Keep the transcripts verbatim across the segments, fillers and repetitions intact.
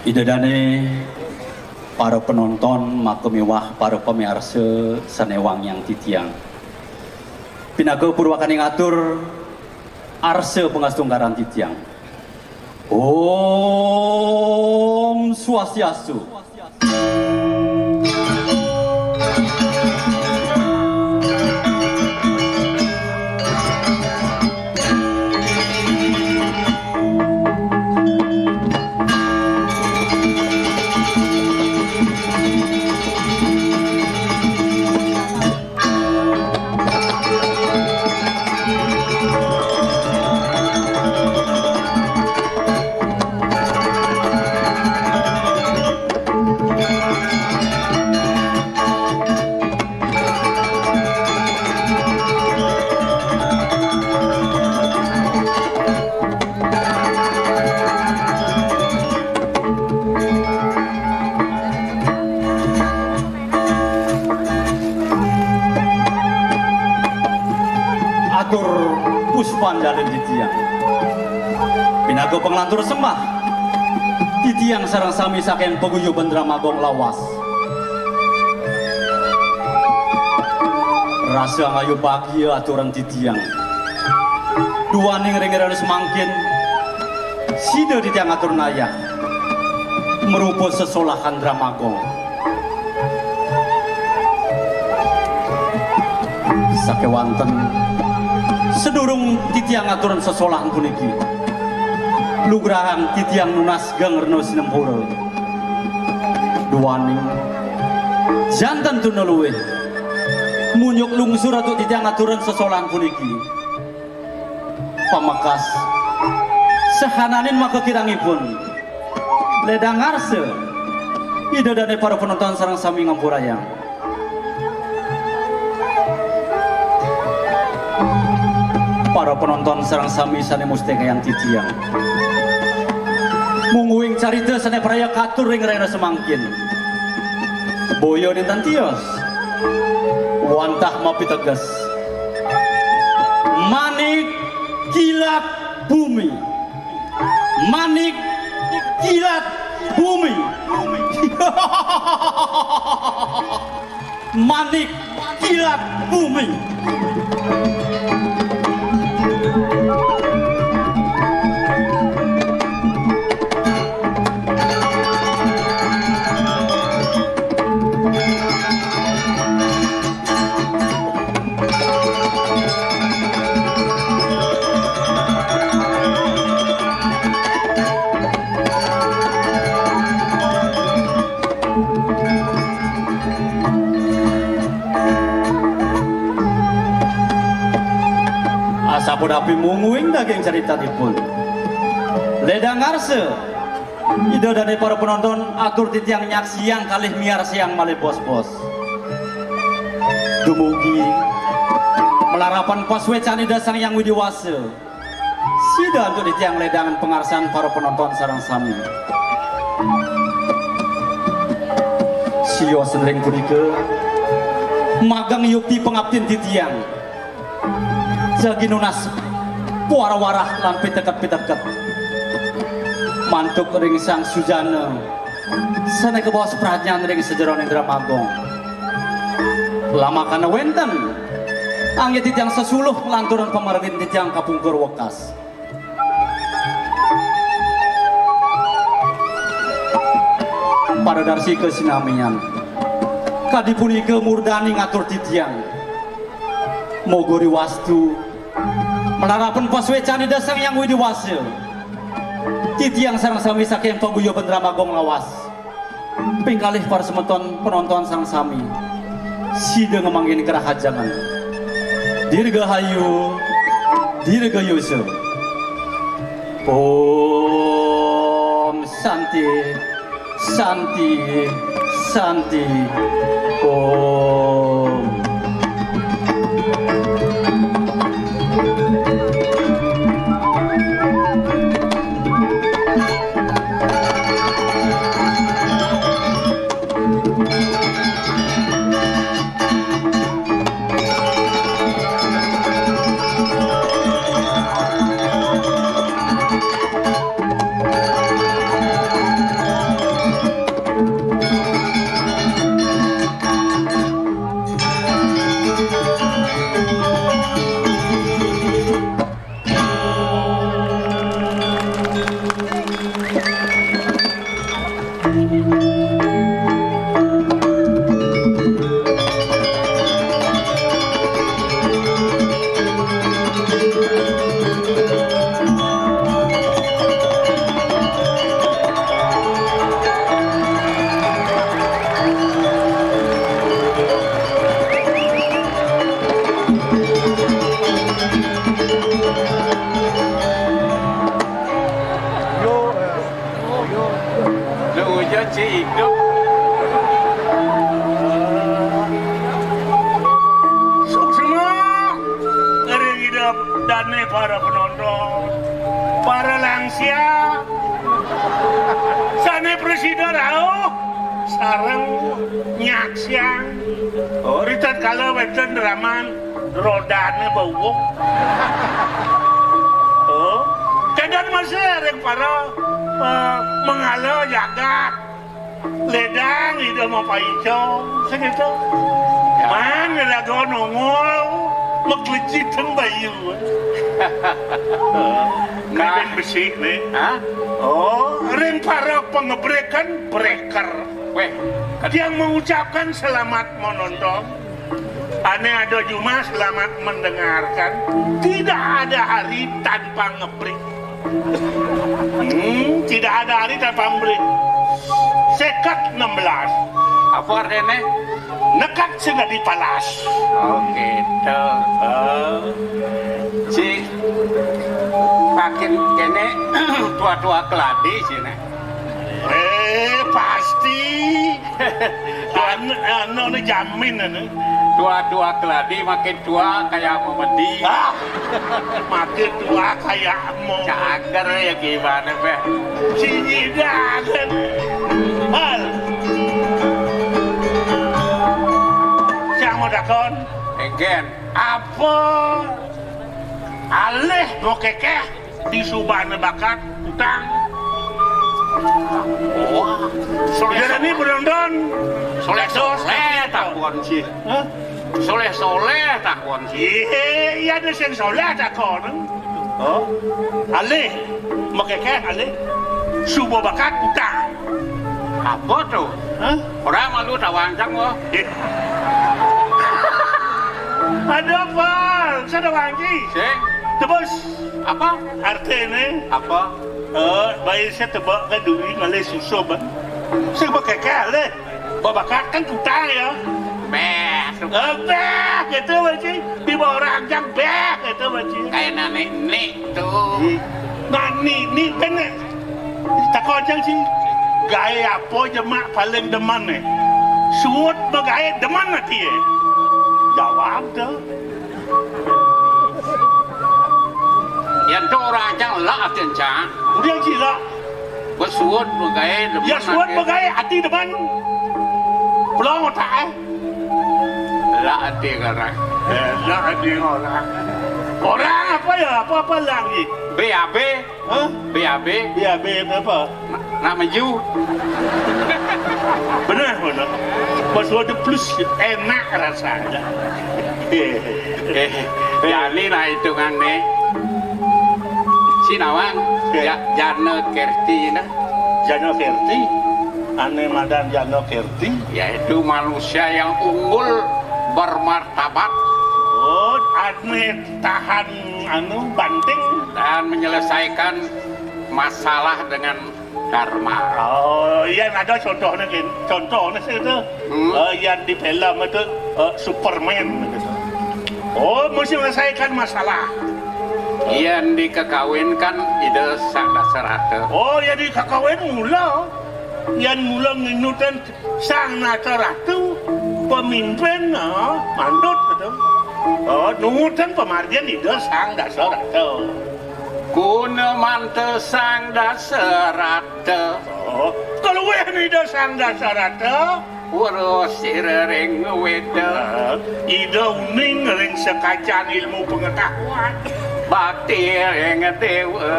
Ida dane para penonton, maka miwah para pamiarsa sane wangiang titiang. Pinaka purwakane ngatur arsa pangastungkaran titiang. Om Swastiastu. Atur puspandalin titiang. Pinaka panglantur sembah, titiang sareng sami saking paguyuban Drama Gong lawas. Rasa angayu bagia aturan titiang. Duaning ring rahina semangkin, sida titiang atur nayah marupa sesolahan Drama Gong. Sakewanten, sadurung titiang aturang sesolahan puniki, lugrahang titiang nunas geng rena sinempura. Duaning, janten tuna luih, munjuk lungsur antuk titiang aturang sesolahan puniki. Pamekas, sahananing makakirangipun, ledang ngarsa, Ida dane para penonton sareng sami ngampurayang. Para penonton sareng sami sane mustikayang titiang. Mungguing carita sane praya katur ring rahina semangkin. Boya nenten tios. Wantah mapiteges. Manik kilat bumi. Manik kilat bumi. Manik kilat bumi. Tapi mungguing daging caritanipun. Ledang ngarsa, Ida dané para penonton, atur titiang nyaksiang kalih miarsayang malih bos-bos. Dumugi malarapan pasuécan Ida Sang Hyang Widi Wasa, sida antuk titiang ledangan pangarsan para penonton sareng sami. Sios ring punika mageng yukti pangaptin titiang. Jagi nunas puara-warah lan piteket-piteket. Mantuk ring Sang Sujana sané kabaos pradnyan ring sajeroning Drama Gong. Lamakana wénten anggé titiang sesuluh lanturang pamargin titiang kapungkur wekas. Para darsika sinamian, kadi punika murdaning atur titiang. Moga riwastu malarapan pasuécan Ida Sang Hyang Widi Wasa, titiang sareng sami saking paguyoban Drama Gong lawas. Ping kalih para semeton penonton sareng sami, sida ngamanggihin karahajengan. Dirgahayu, dirgayusa. Om Santi, Santi, Santi, Om. Lu hujan sih hidup. Suksma ring Ida dané para penonton, para lansia, sané prasida rauh sareng nyaksiang. Oh, ritatkala wénten raman rodané bauh. Oh, kénten masih ring para, eh, manggala jagat. Ledang Ida mapaica, sakéto. Ya. Man raga nongol, maglejit teng bayu. Nah. Bén besik né. Hah? Oh, ring para pangebrékan breker. Wéh, tiang mengucapkan selamat menonton. Ané ada jumah selamat mendengarkan. Tidak ada hari tanpa ngebrék. Hmm, tidak ada hari tanpa ngebrék. Seket enam belas. Apa artinya? Nekat sing dadi palas. Oh, gitu. Oh. Si makin kéné tua-tua keladi sini. Eh, pasti. Anu, anu, anu jamin, anu. Tua-tua keladi makin tua kayak memedi. Ah, makin tua kayak mau. Cager ya gimana, Beh? Siji dangan. Hal. Siang mau dakon. Egen. Apa? Alih mau kekeh. Di subana bakat utang. Wah, soleh. Jadi ini berondon. Soleh, soleh, takon sih. Hah? Soleh, soleh, takon sih. Iya, iya, ada sing soleh takon. Oh, alih, makekeh alih. Suba bakat utang. Apa tuh? Hah? Orang malu tawancang, wah. Eh. Ada apa? Saya ada wangi. Sing. Tebus. Apa? Artinya? Apa? Eh, baik saya tebak ke duri ngalih susu, Bang. Saya pakai kele. Babakat kan utang ya. Béh. Béh gitu, Bang Ci. Di bawah ranjang, béh gitu, Bang Ci. Kayak nani nik tuh. Nani nik kan takon aja sih. Gaé apa jemak paling demen nih? Suud begaé demen ati ya. Jawab tuh. Yang tuh orang aja lah atin cang. Udah sih lah. Basuud begaé demen. Ya suud begaé ati demen. Pulang otak eh. Lah ati orang. Eh, lah ati orang. Orang apa ya? Apa-apa lagi? B A B. Hah? B A B. B A B apa? Nak, nak maju. Benar, benar. Basuud plus enak rasanya. Eh, jadi nah hitungan nih. Si nawang, ya, Jana Kerti nah. Jana Kerti? Ané madan Jana Kerti? Yaitu manusia yang unggul, bermartabat. Oh, ané tahan anu banting. Dan menyelesaikan masalah dengan dharma. Oh, iya ada contohnya gini. Contohnya sih itu. Hmm. Eh, yang di film itu, eh, Superman gitu. Oh, mesti menyelesaikan masalah. Yang dikekawinkan Ida Sang Dasarata. Oh, yang dikekawin mula. Yang mula nginutan Sang Dasarata, pemimpin, ah, mandut gitu. Oh, nurutan pemargian Ida Sang Dasarata. Guna manta Sang Dasarata. Oh, keluih Ida Sang Dasarata. Weruh sira ring weda. Ida uning ring sekacan ilmu pengetahuan. Bakti ring dewa.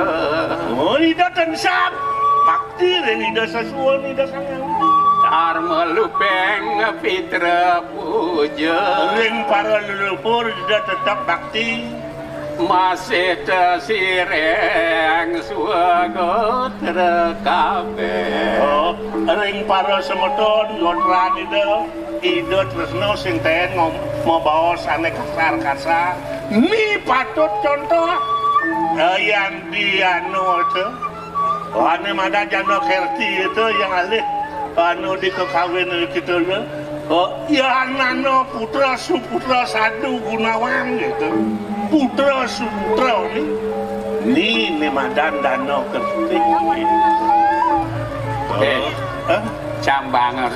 Oh, Ida tansah bakti ring Ida sesuun Ida Sang Hyang Widhi. Dharma lubeng pitra puja. Ring para leluhur Ida tetep bakti. Masih tesireng swagotra kabeh. Oh, ring para semeton gotran Ida, Ida tresna sing ten ngom-, mabaos ane kasar-kasar. Ni patut contoh. Eh, yang di anu itu. Ane madan Jana Kerti itu yang alih anu di kekawin kita ya. Oh, ya nana putra suputra sadu gunawan gitu. Putra suputra ni. Ni, ni madan Dana Kerti. Eh, hah? Cang Bang,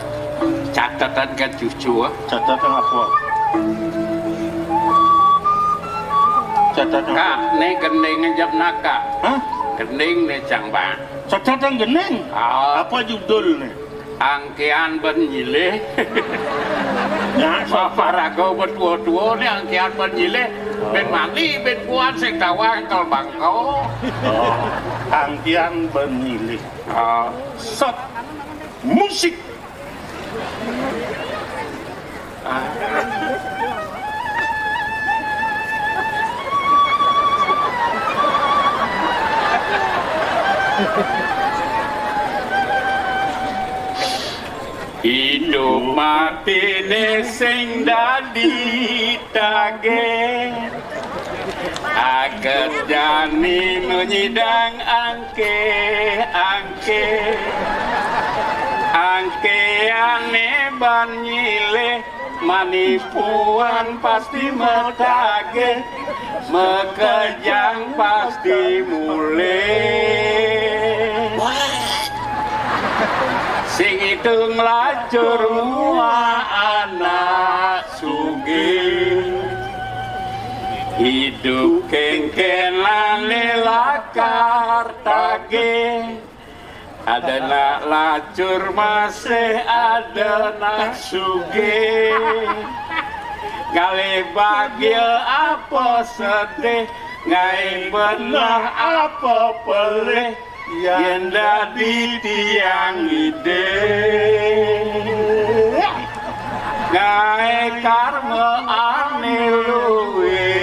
catetan kan cucu, ah. Catetan apa? Catetan apa? Kak, ni gending jam naka. Hah? Gending ni Cang Bang. Catetan gending? Ah. Apa judul ni? Angkian ben nyilih. Ya, so- Paparaga betua-tua ni angkian ben nyilih. Ben mani, ben puan sing tawang kal bangko. Oh, angkian ben nyilih. Ah. Sot musik. Idup matine sing dadi tage. Aget jani nu nyidang angke, angke. Angkeane ban nyilih manipuan pasti matage, makejang pasti mulih. Sing itung lacur mua anak sugih. Idup kengkenane lakar tagih. Ada nak lacur masih ada nak sugih. Ngalih bahagia apa sedih, ngai benah apa pelih. Yen dadi tiang ide, ngae karma ane luwe.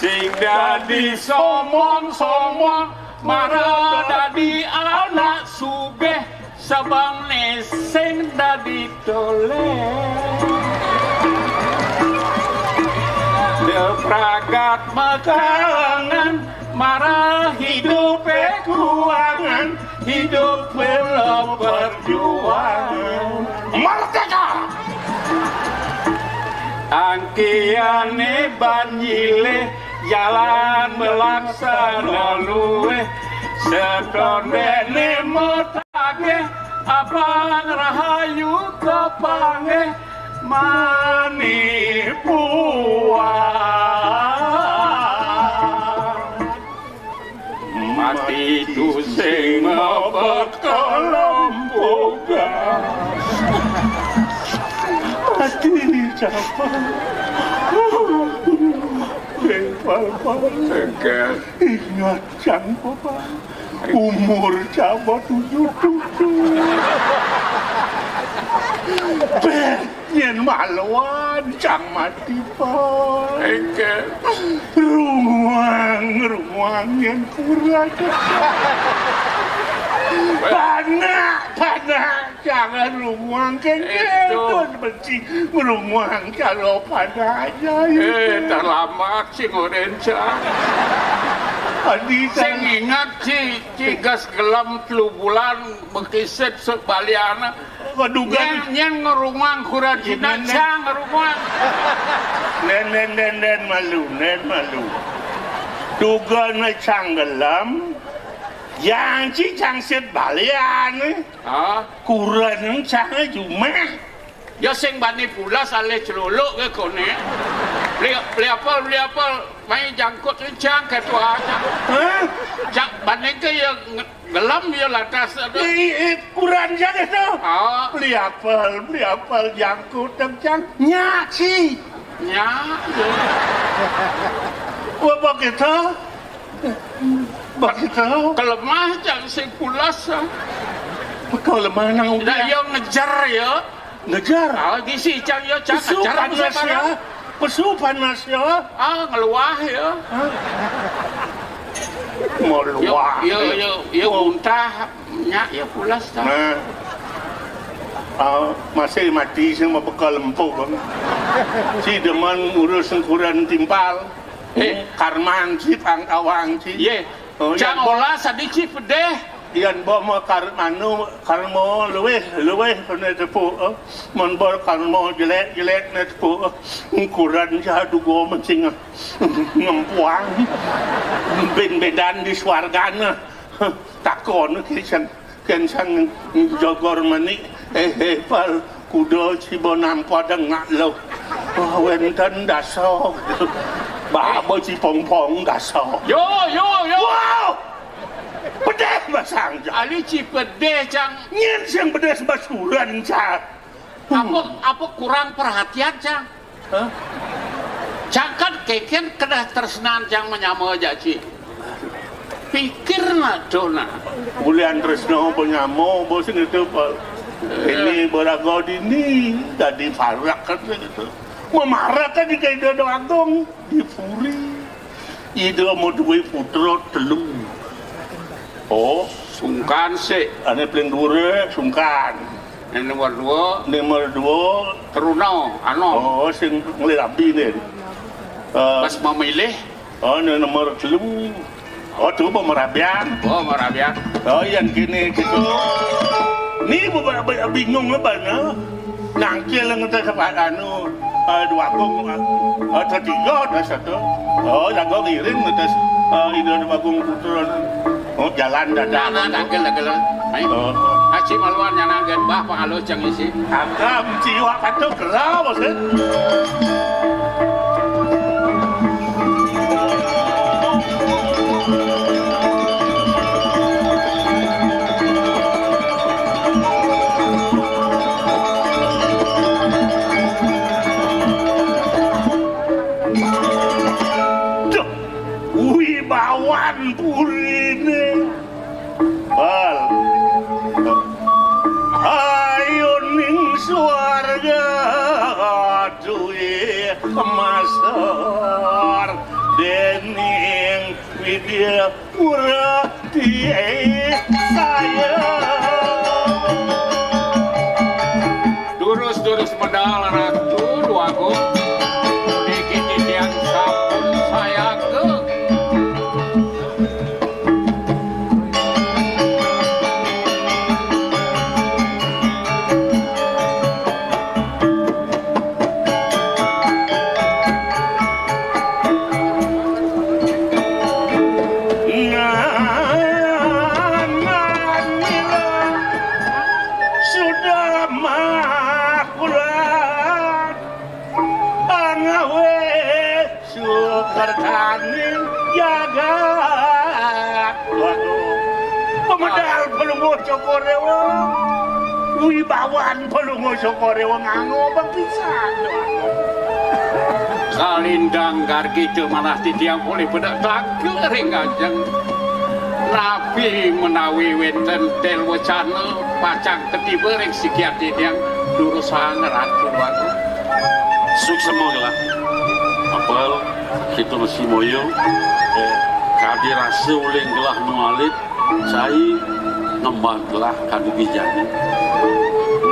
Sing dadi somong-somong, mara dadi anak sugih. Sabane sing dadi tole. De pragat makalangan, Marah hidup perjuangan, hidup bela perjuangan. Merdeka! Angkiane banjile, jalan melaksana luweh, setondene mutageh, abang rahayu kepanggih, mani puas. Mati tu sing mabekelem boga. Mati siapa? Pal, pal, ingat cang, papa. Umur siapa tujuh tujuh. Yen maloan cang mati, Pak. Engke. Runguang, runguang yen kurang. Panak, panak, jangan runguang kengke. Itu. Kon benci ngrunguang karo panaknya. Eh, terlambat sing oren, Cang. Adi, sing ingat, Ci, Ci gas gelem telu bulan mekisit sebaliana. Waduh, nyen, nyen ngerungang kuran Cina, nyen, nyen. Cang ngerungang. Nen, nen, nen, nen, malu, nen, malu. Duga ne cang gelem, yang ci cang sit balian, eh. Ah. Kuran cang jumah. Ya sing bani pulas alih celuluk ke kone. Beli, beli apel, beli apel. Mai jangkut cang ketua cang. Hah? Cang bani ke ya nge-, gelem ya lantas. I, i, kuran cang itu. Ah. Beli apel, beli apel jangkut cang. Nyak sih. Nyak. Wah, begitu. Begitu. Kelemah cang sing pulas, ah. Kelemah nang udah. Dah, ya ngejar ya. Ngejar. Ah, gisi cang ya, cang pesu ngejar, panas ya. Pesu panas ya. Ah, ngeluah ya. Hah? Mau luah. Ya, ya, ya, ya, muntah, nyak ya pulas dah. Nah. Ah, masih mati sing mau bekal empuk, Bang. Si demen ngurus sengkuran timpal. Eh. Karman si pangkawang si. Ye. Oh, cang olah sadiki pedeh. Yan bo mo kar manu, karmo luweh, luweh ne tepuk, eh. Mon bor karmo jelek, jelek ne tepuk, eh. Ngkuran ja dugo mencing, eh. Ngempuang. Ben bedan di swargane. Takon kisan, kisan jogor meni, eh, eh, pal. Kuda ciba nampa dengak lo. Wah, wenten daso. Babo cipongpong daso. Yo, yo, yo. Wow! Pedeh basang, Cang. Ali ci pedeh, Cang. Nyen sing pedeh basuran, Cang. Apa, apa kurang perhatian, Cang? Hah? Cang kan keken kedah tresnan, Cang, menyama aja, Ci. Pikir nak tu nak. Bulian tresno penyamo bos itu, Pak. Ini berago dini, tadi parak kan gitu. Memarak kan di Ida Agung di Puri. Ida mau duwe putra telu. Oh, sungkan sik. Ane paling dure sungkan. Yang nomor dua. Nomor dua. Teruna, Anom. Oh, sing ngeli rabi ni. Eh, pas memilih. Oh, ni nomor telu. Oh, tu pemerabian. Oh, pemerabian. Oh, yang kini gitu. Ni bu-, bu-, bingung lepas ni. Nangkil ngetes apa anu, eh, dua kong, eh, ketiga dah satu. Oh, jago ngiring ngetes, eh, ide dua kong putra. Oh, jalan dadah. Nah, nah, tangkil, tangkil. Ayo. Oh. Haji maluan nyana gen bah pangalo cang isi. Agam ciwak katu kerau, maksud. Duh, wibawan purine. Bal. Ayo ning swarga duwe masor dening Widya Pura tiai saya. Durus-durus medal Ratu Dwagung. Niki titiang sampun sayaga. Ardaning jagat. Waduh. Pemedal Palungguh Cokor Dewa. Wibawan Palungguh Cokor Dewa nganggo bepisan. Salindang gargi teu manah titiang polih bedak tangkil ring ajeng. Napi menawi wénten tél wacana pacang katiba ring sikian titiang durusang Ratu Déwagung. Suksma gelah. Apel, kita mesti moyo. Kadi rasa uling gelah nu alit, cai ngembang gelah kadi bijana.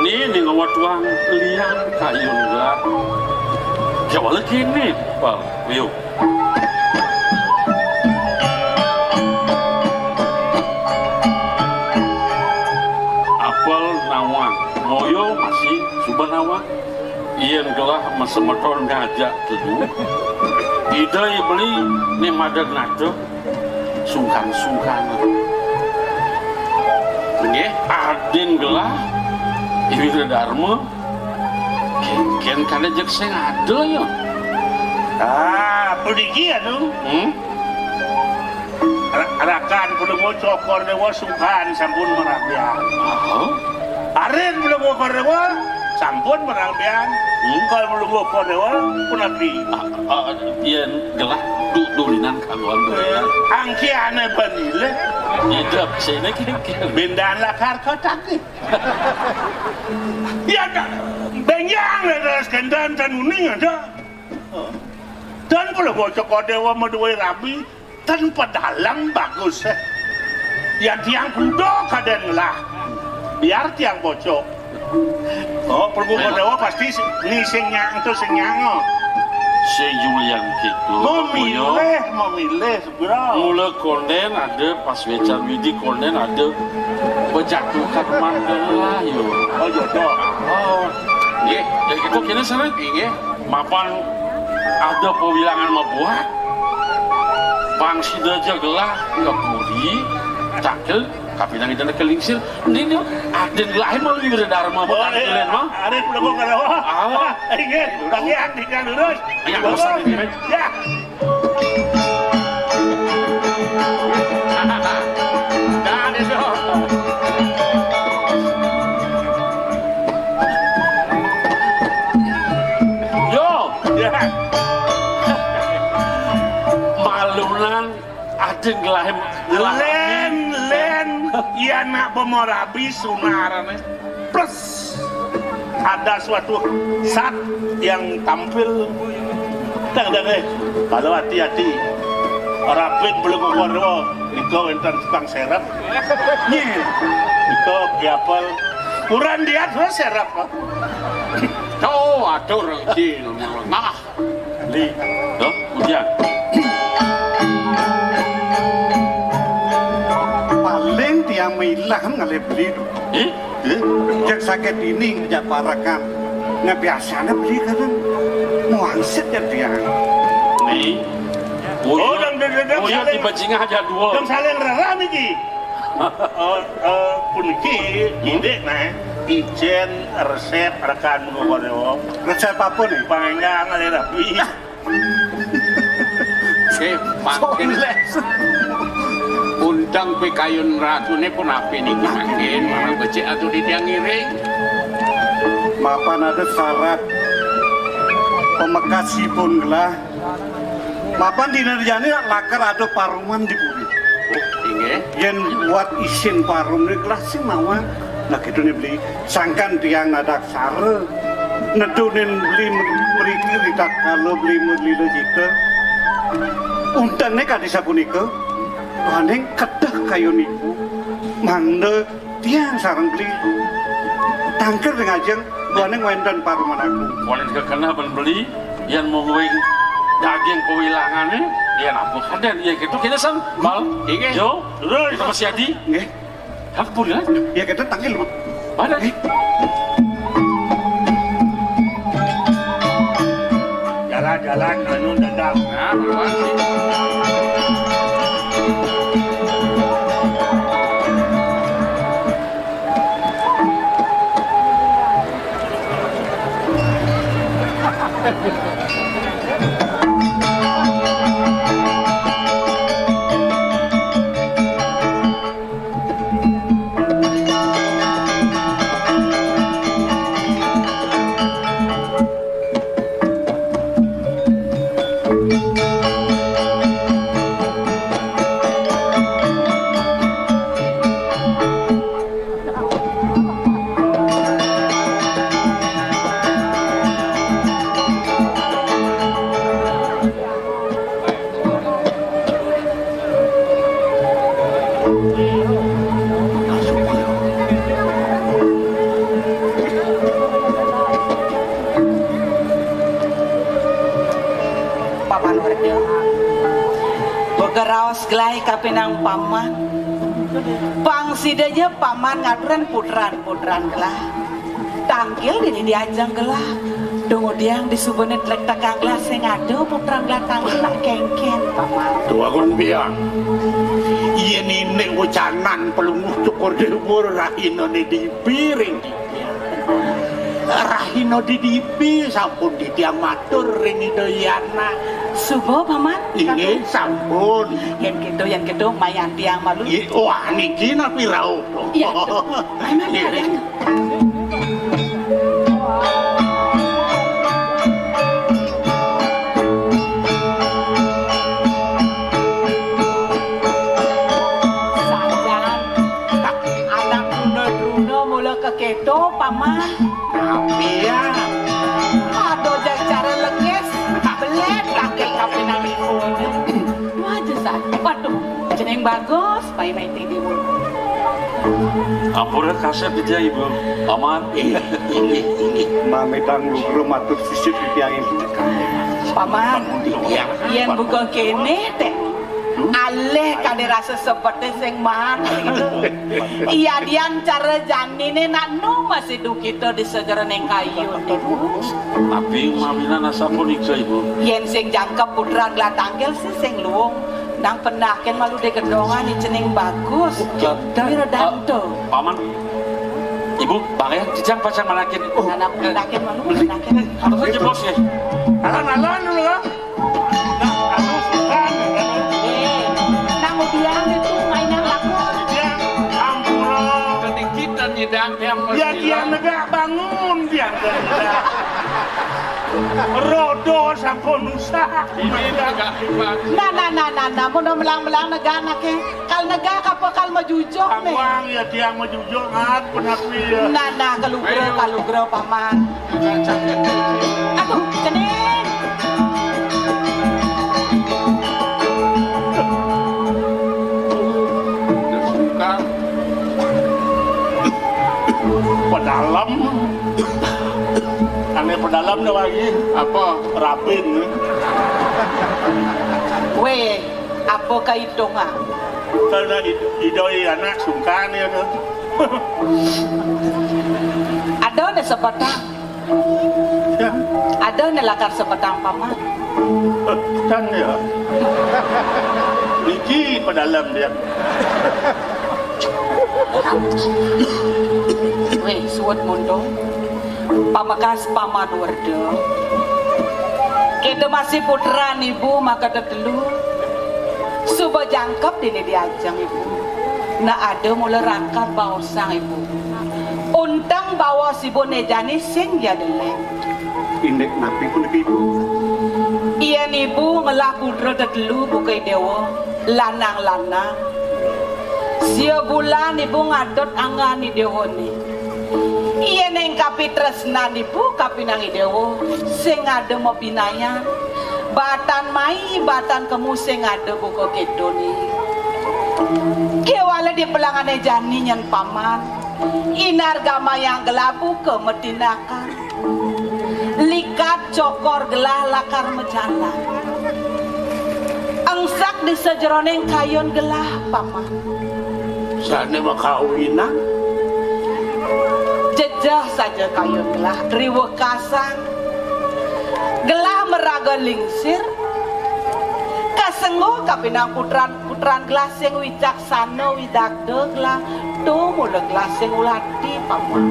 Ni, ni ngawatuang lian kayun gelah. Kéwala kéné, Apel. Ayo. Apel nawang, moyo masih suba nawang. Yén gelah masemeton ngajak teduh, Ida I Beli né madeg nata sungkan-sungkan. Nggih, adin gelah I Wirédarma kén, kén kada jeg sing ada ya. Ah, puniki anu. Hmm? Ra-, rakan Palungguh Cokor Déwa sungkan sampun marabian. Aha. Arin Palungguh Cokor Déwa sampun marabian. Hmm? Kal Palungguh Cokor Déwa punapi? Ah, ah, yén gelah du-, dulinan kaguan dulinan. Angkiané benilé. Idep sini kengkeng. Bendaan lakar kotak. Ya, da-, bénjang leres kénten tan uning ada. Dan Palungguh Cokor Déwa madué rabi, tan pedalem bagus, eh. Ya tiang kuda kadén ngelah. Biar tiang bocok. Oh, Palungguh Cokor Déwa pasti s-, ni sing nyang, tu sing nyang, oh. Sing Julian gitu. Memilih, memilih. Mula kondén ada, pas wécan Widi kondén ada, bejatuh ka teman gelah, yo. Oh, jodoh. Oh. Nggih, jadi gitu kene sana. Nggih. Mapan ada pawilangan mabuat. Pang sida ja gelah ka puri, cakil, tapi nang ida ka lingsir. Ini, ini, ada lain malu Wirédarma, oh, iya. Ada mah. Ada Palungguh Cokor Déwa. Ah. Inggih, bagian di kan lurus. Ya, lurus. Ya. Yo. Ya. Malunan ading lahir. Lén, lén, iya nak bemorabi sunarane. Plus ada suatu zat yang tampil. Dang, dang, eh. Kalau hati-hati. Rapid belum keluar. Nika wénten tukang serep. Nggih. Nika diapel. Kurang diat, oh, serep, oh. Oh, atur, di, nah. Beli. Loh, ujian. Paling tiang milah ngalih beli tu. Eh? Eh? Jak sakit ini, jak parakan. Nah, biasanya beli kan. Muangsit ya tiang. Nih. Oh, dang, dang, dang, oh, iya, saling, tiba jingah aja dua. Dang saling rerah niki. Oh, eh, puniki, hmm? Didik, nah, ijén resep rekan mengowo. Resep apa nih? Pangénggal ngalih rabi. Oke, mangkin. Soles. Undang pikayun ratune pun api niki mangkin, marang becik atuh di tiang ngiring. Mapan ada syarat pamekasipun gelah. Mapan dina jani lakar ada paruman di puri. Inggih. Yén buat isin parum ni gelah sing mawon. Nah, gitu nih beli. Sangkan tiang nadak sara. Nedunin beli mriki ritatkala beli melila cita. Untene kadi sapunika. Paning kedah kayun ibu. Mangda tiang sareng beli tangkir ring ajeng, duaning wénten paruman agung. Walin kekenah ben beli, yén mungguing daging pawilangane, yén apa kadén, ya gitu, kita san, bal. Inggih. Yo, terus. Kita masih adi. Nggih. Hak pun, ya? Ya, kita tangkil, Mak. Mana? Eh. Jalan-jalan, anu, dadak. Nah, makasih. Gelah kapining paman. Pang sida ja paman ngaturin putran-putran gelah. Tangkil dini diajeng gelah. Dumudiang disubane tlektekang gelah sing ada putran gelah tangkil nak kengken paman. Tuangun biang. Yen indik wecanan Palungguh Cokor Dewa rahina ne dipiring. Rahina didipi sampun titiang matur ring Ida Yana. Suba, Paman. Inggih, sampun. Yen gitu, yen gitu, mayan tiang malu. Wah, niki napi rauh? Iya. Ayo, ayo, ayo. Sajan, anak truna-truna mula keketo, Paman. Tapi ya. Aduh, jang cara lekis, belet, kaki kapining ibu. Wah, jesai. Waduh, cening bagus, pai maiti diwu. Ampura kasep titiang, Ibu. Paman. Inggih, inggih, inggih. Mamitang lugra matur sisip titiang, Ibu. Paman, yen buka kene, teh. Alih kade rasa sebete sing maan. Iya, dian cara janine nak nu masih dukita di sejerone kayu, Ibu. Tapi mawinan asapunika, Ibu. Yen sing jangkep putran gelah tangkil sih sing luung. Nang pendakin malu de gedongan ni cening bagus. Wira danto. Paman. Ibu, bangkeng jejang pacang manakin. Nana pendakin malu, pendakin. Apa saja, Bos, ya? Alon-alon dulu, ya. Nah, aduh, bukan. Eh, nang udian itu mainan laku. Ya, ampura. Kening kita nyidang yang. Ya, dia negak bangun, dia negak. Rodo sampun usah. Ini negak lipat. Nah, nah, nah, nah, nah, mun melang-melang negak anake. Kal negak apa kal majujuk nih? Amuang ya tiang majujuk, ngat, penapi ya. Nah, nah, kalugra, kalugra, Paman. Aduh, cening. Pedalem. Ane pedalem dah lagi. Apa? Rabin. Weh, apa kaitungan? Kalau id-, idoi anak sungkan ya tuh. Ada ne sepatang. Ya. Ada ne lakar sepatang, Paman. Kan ya. Niki pedalem dia. Weh, suwet mundung. Pamekas Paman Werda. Kita masih putran ibu maka tetelu. Suba jangkep dini diajeng ibu. Nah ada mula rangkat baosang ibu. Unteng baos ibu ne jani sing ya deleng. Indik napi puniki, Ibu? Yen ibu ngelah putra tetelu buka dewa, lanang-lanang. Sia bulan ibu ngadot anggan dewa ne. Yen ing kapitresnan ibu kapinang dewa, sing ada mabinayan. Batan mai, batan kemu sing ada buka keto ne. Kewala di pelangane jani nyen paman. Inar gamayang gelabu ke metinakan. Likat cokor gelah lakar majalan. Engsak di sajeroning kayun gelah, Paman. Sane makawinan. Jejeh saja kayun gelah, riwekasan. Gelah maraga lingsir. Kasengguh kapinang putran, putran gelah sing wicak sana widagda gelah, tumula gelah sing ulati, Paman.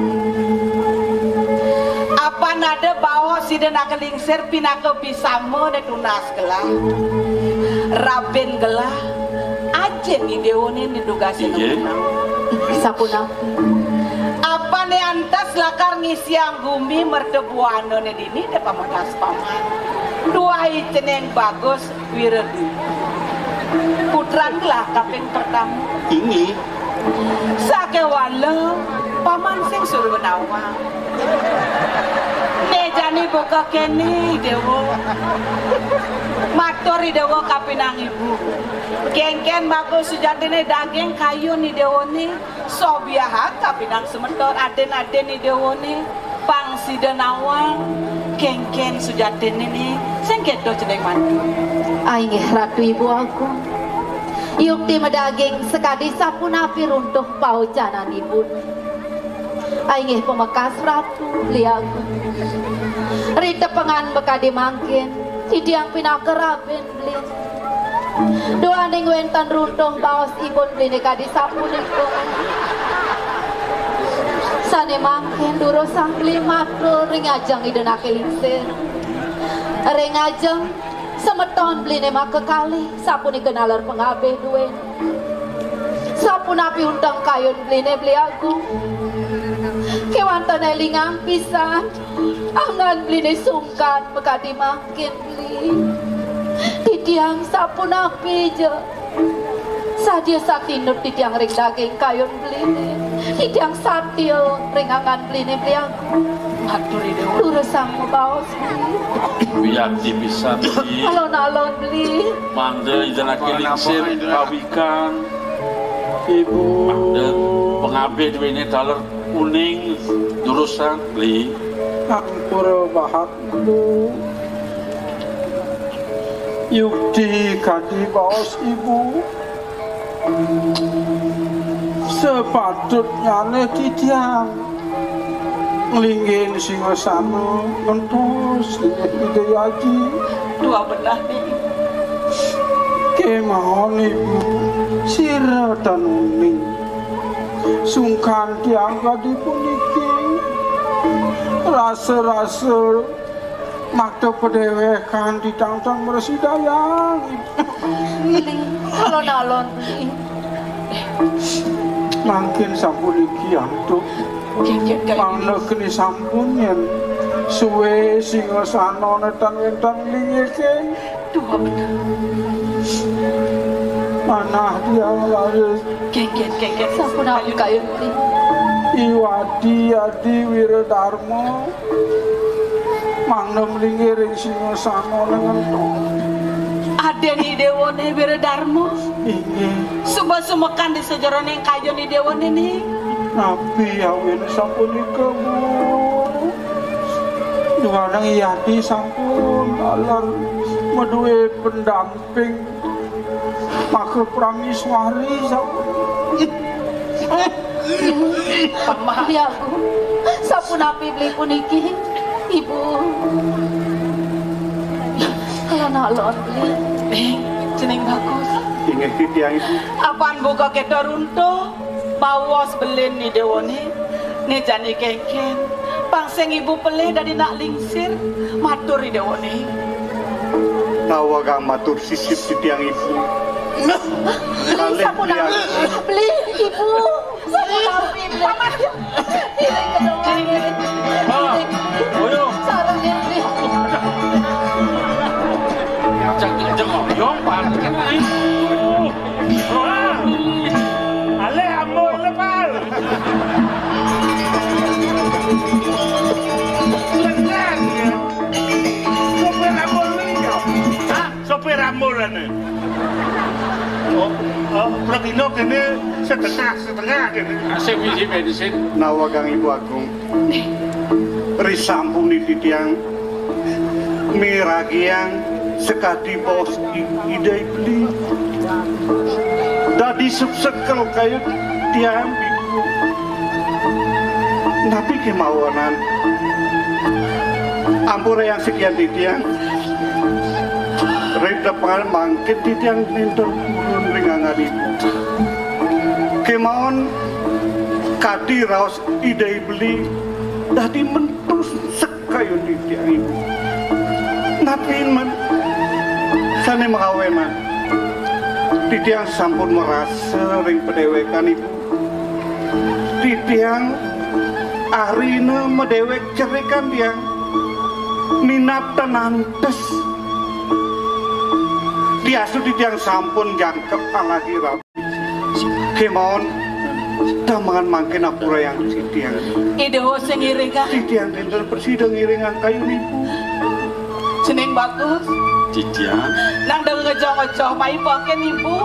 Apan ada baos sida nak lingsir pinaka bisama ne tunas gelah. Rabin gelah, ajin idewane ne dugasina. Inggih. Sapunapi? Apan ne antas lakar ngisiang gumi merta buana ne dini ne pamekas, Paman. Duai cening bagus. Wiradi. Putran gelah kaping pertama. Inggih. Sakewala paman sing suruh nawang. Ne jani buka kene, Dewa. Matur, Dewa, kapinang ibu. Kengken maka sujatine daging kayun, Dewa, ne. Sobiahang kapinang semeton adin-adin idewane, pang sida nawang, kengken sujatine ne, sing keto cening mantu. Ah, inggih Ratu Ibu Agung. Yukti madaging sakadi sapunapi runtuh paucanan ibu. Inggih pamekas Ratu, beli agung. Ri tepengan makadi mangkin, titiang pinaka rabin beli. Duaning wénten runtuh baos ibun beliné kadi sapunika. Sané mangkin durusang beli matur ring ajeng Ida Naké Lingsir. Ring ajeng semeton beliné makakalih, sapunika naler pangabih duéné. Sapunapi unteng kayun beliné beli agung. Kéwanten élingang pisan, angan beliné sungkan makadi mangkin beli. Titiang sapunapi ja. Sadia satinut titiang ring daging kayun beliné. Titiang satia ring angan beliné beli agung. Matur Ida. Durusang mabaos beli. Wiakti pisan beli. Alon-alon beli. Mangda Ida Naké Lingsir pawikan. Ibu. Mangda pangabih duéné taler uning durusang beli. Ampura bahat ibu. Yukti kadi baos ibu. Sepatutnyané titiang nglinggihin singasana ngentos inggih Ida Aji. Tuah benah nih. Kémaon ibu, sira tan uning. Sungkan tiang kadi puniki. Rasa-rasa makta padéwékan titiang tan mrasidayang. Beli, alon-alon beli. Mangkin sampun iki antuk. Mangda keni sampun yén suwé singasana tan wénten linggih. Duh, bener. Manah tiang laris. Geng, geng, geng, geng. Sampun aku kayun beli. Iwadi Adi Wiradarma. Mangda mlinggih ring singasana ngentos. Adén Idéwané Wiradarma. Inggih. Suba sumekan di sajeroning kayun Idéwané ning. Napi awin sapunika, Bu? Duaning Yati sampun taler madué pendamping. Maka prameswari sampun. Pamah. Beli agung, sapunapi beli puniki, Ibu? Alon-alon beli. Eh, cening bagus. Inggih titiang Ibu. Apan buka kita runtuh, baos belin Idéwané. Né jani kénkén, pang sing ibu pelih dadi nak lingsir, matur Idéwané. Nawegang matur sisip titiang ibu. Kalih sapunapi, beli ibu. Sapunapi, beli. Iring kedua. Sareng beli. Cek, cek, yo, Pak. Wah. Ale ambon le, Pal. Lengan, ya. Sopir ambon le, ya. Hah? Sopir ambon le, ne. Oh, oh, lagi nok ini setengah, setengah ini. Asik biji bensin. Nawegang Ibu Agung. Risampun titiang miragiang sakadi baos I-, Ida Beli. Dadi suksekel kayun tiang, Ibu. Napi kémaonan? Ampurayang sikian titiang. Ri tepengan mangkin titiang nénten purun ring angan Ibu. Kémaon kadi raos Ida Beli dadi mentus kayun titiang, Ibu. Napi men sané makawenan? Titiang sampun marasa ring padéwékan, Ibu. Titiang arina madéwék cerikan tiang. Minab tan nantes. Diastu titiang sampun jangkep alagi rabi. Kémaon, tamangan mangkin ampurayang titiang. Ida sing ngiringang. Titiang nénten prasida ngiringang kayun Ibu. Cening bagus. Titiang. Nang dang ngejoh-ngejoh maipakin Ibu.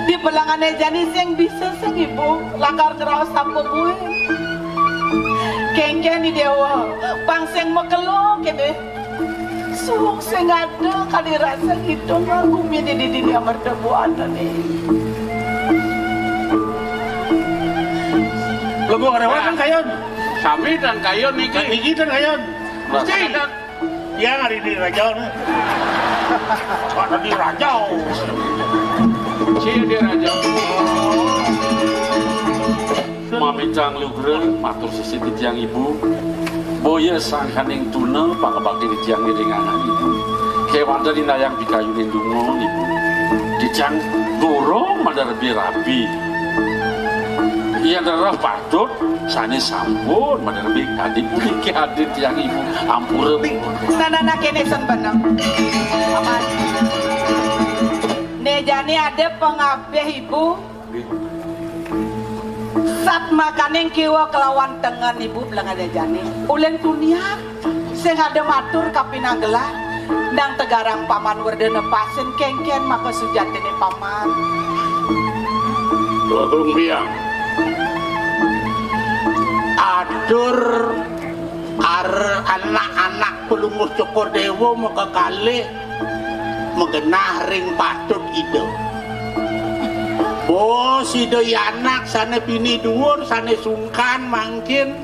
Di belangané jani sing bisa sing Ibu. Lakar ngraos apa buin. Kénkén Idéwa, pang sing makelo kéné. Suwung sing ada kadi rasa ngidung gumi di dini amarga buana nih. Lebo karewan kan kayon. Sami dan kayon niki. Kan niki dan kayon. Mesti. Yang hari di raja nih. Ada di raja. Si di raja. Mamicang lugra, matur sisih titiang ibu. Boya sangkaning tuna, pangabakti titiang ngiring angan ibu. Kewanten indayang pikayunin dungon ibu. Titiang durung maderbi rabi. Yen rereh patut, sane sampun maderbi kadi puniki adi titiang ibu. Ampura. Nanana kene sen beneng. Aman. Ne jani ada pengabih ibu. Sat makaning kiwa kelawan tengen ibu belengan jani. Ulin tunian sing ada matur kapinang gelah nang tegarang paman werdana pasin kengken maka sujatine paman. Agung Biang. Atur ar anak-anak pelungguh Cokor Dewa maka kalih magenah ring patut Ida. Bos Ida yanak sane pini duur, sane sungkan mangkin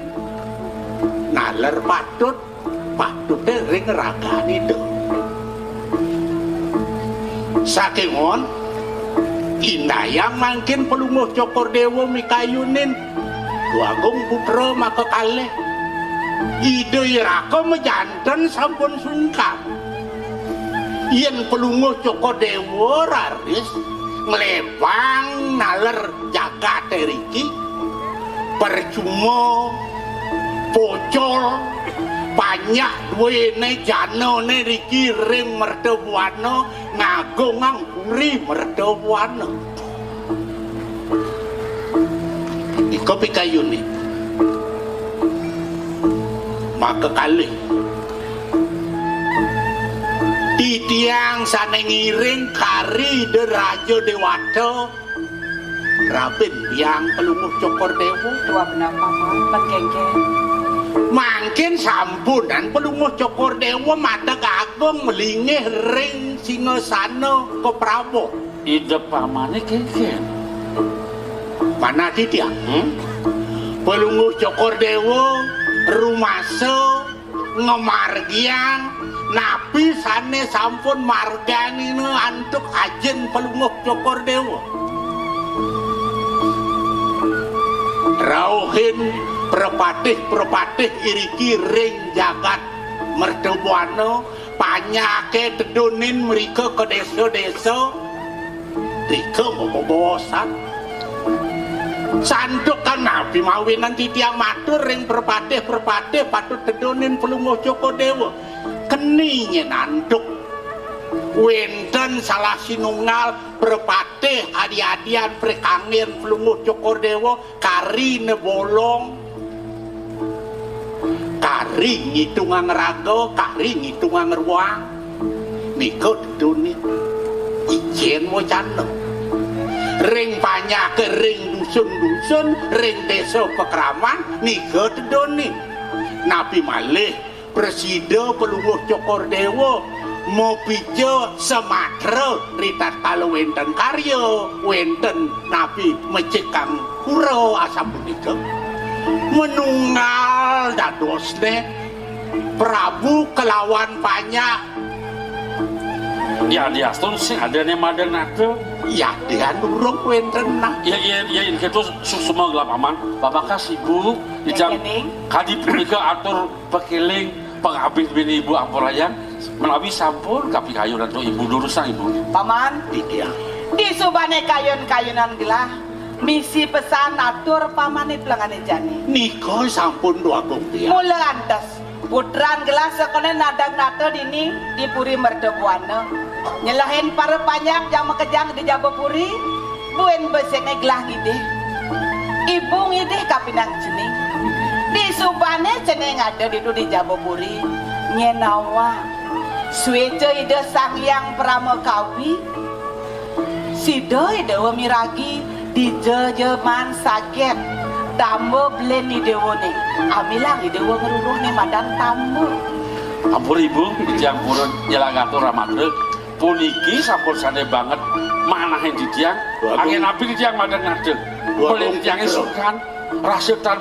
naler patut, patute ring ragan Ida. Saking on, indayang mangkin pelungguh Cokor Dewa mikayunin Dwagung Putra maka kalih. Ida iraka majanten sampun sungkan. Yen pelungguh Cokor Dewa raris nglebang naler jagate riki, percuma pocol panjak duwene janane riki ring merta buana ngagongang puri merta buana. Ika pikayune. Maka kalih. Titiang sane ngiring kari Ida Raja Dewata, rabin biang pelungguh Cokor Dewa. Tua benar paman, pengkengken. Mangkin sampunan pelungguh Cokor Dewa madeg agung melinggih ring singasana keprabon. Ida pamane kengken. Manah titiang, hmm? Pelungguh Cokor Dewa rumasa ngamargiang napi sane sampun marganina antuk ajin pelungguh Cokor Dewa. Rauhin prepatih-prepatih iriki ring jagat merta buana, panyake tedunin mrika ka desa-desa, rika mabebaosan. Santukan napi mawinan titiang matur ring prepatih-prepatih patut tedunin pelungguh Cokor Dewa. Keni nyen antuk wenten salah sinunggal prepatih adi-adian prekanggen pelungguh Cokor Dewa, karine bolong, kari ngitungang raga, kari ngitungang ruang. Nika tedunin. Icen wacana. Ring panyake ring dusun-dusun, ring desa pakraman, nika tedunin. Napi malih prasida pelungguh Cokor Dewa mapica samatra ritatkala wenten karya, wenten napi mecikang pura asapunika. Manunggal dadosne Prabu kelawan panjak. Ya, diastun sing adane madan nata. Ya, dian urung wenten nah. Ya, ya, ya, ini ketu su-, semua gelap aman. Bapak kas ibu, ijang Nggih, Ning. Kadi punika atur pekeling pengabih bini ibu ampurayang menawi sampun kapikayu dan ibu durusang ibu. Paman, iya. Disubane kayun-kayunan gelah misi pesan atur pamane pelengane jani. Nika sampun Dwagung Biang. Mula antes putran gelah sekone nadang nata dini di Puri Merdabuana. Nyelahin para panjak jang makejang di jaba puri, buin besene gelah ngidih. Ibu ngidih kapinang cening. Disubane cening ada ditu di jaba puri. Nyenawa. Sueca Ida Sang Hyang Parama Kawi. Sida Idewa miragi dija jeman saget tamba belin Idewane. Amilang Idewa ngruruhne madan tamba. Ampun Ibu, titiang purun nyelang atur amarga puniki sampun sané banget manahin titiang. Waduh. Angin api titiang madeg-madeg. Waduh, Beli titiangé putra. Sukan, rasa tan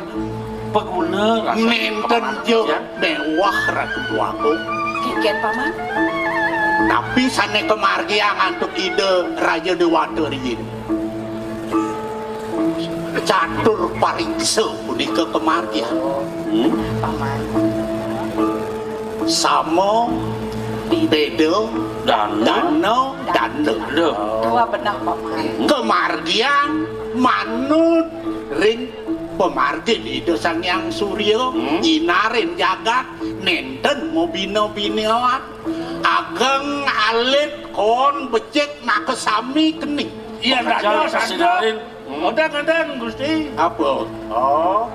paguna, rasa Nénten kepanahan ja titiang. Méwah Ratu Déwata. Kénkén, Paman. Tapi sané kamargiang antuk Ida Raja Déwata riin. Catur pariksa punika kamargiang. Hmm? Paman. Sama, béda, dana, dana, dana. Tuah benah, Paman. Kamargiang manut ring pamargin Ida Sang Hyang Surya, hmm, nyinarin jagat, nénten mabina-binaan. Ageng, alit, kon, becik, makasami keni. Iya, Paman dados, Aja, sinarin. Hmm. Odang-odang, Gusti. Apa? Oh,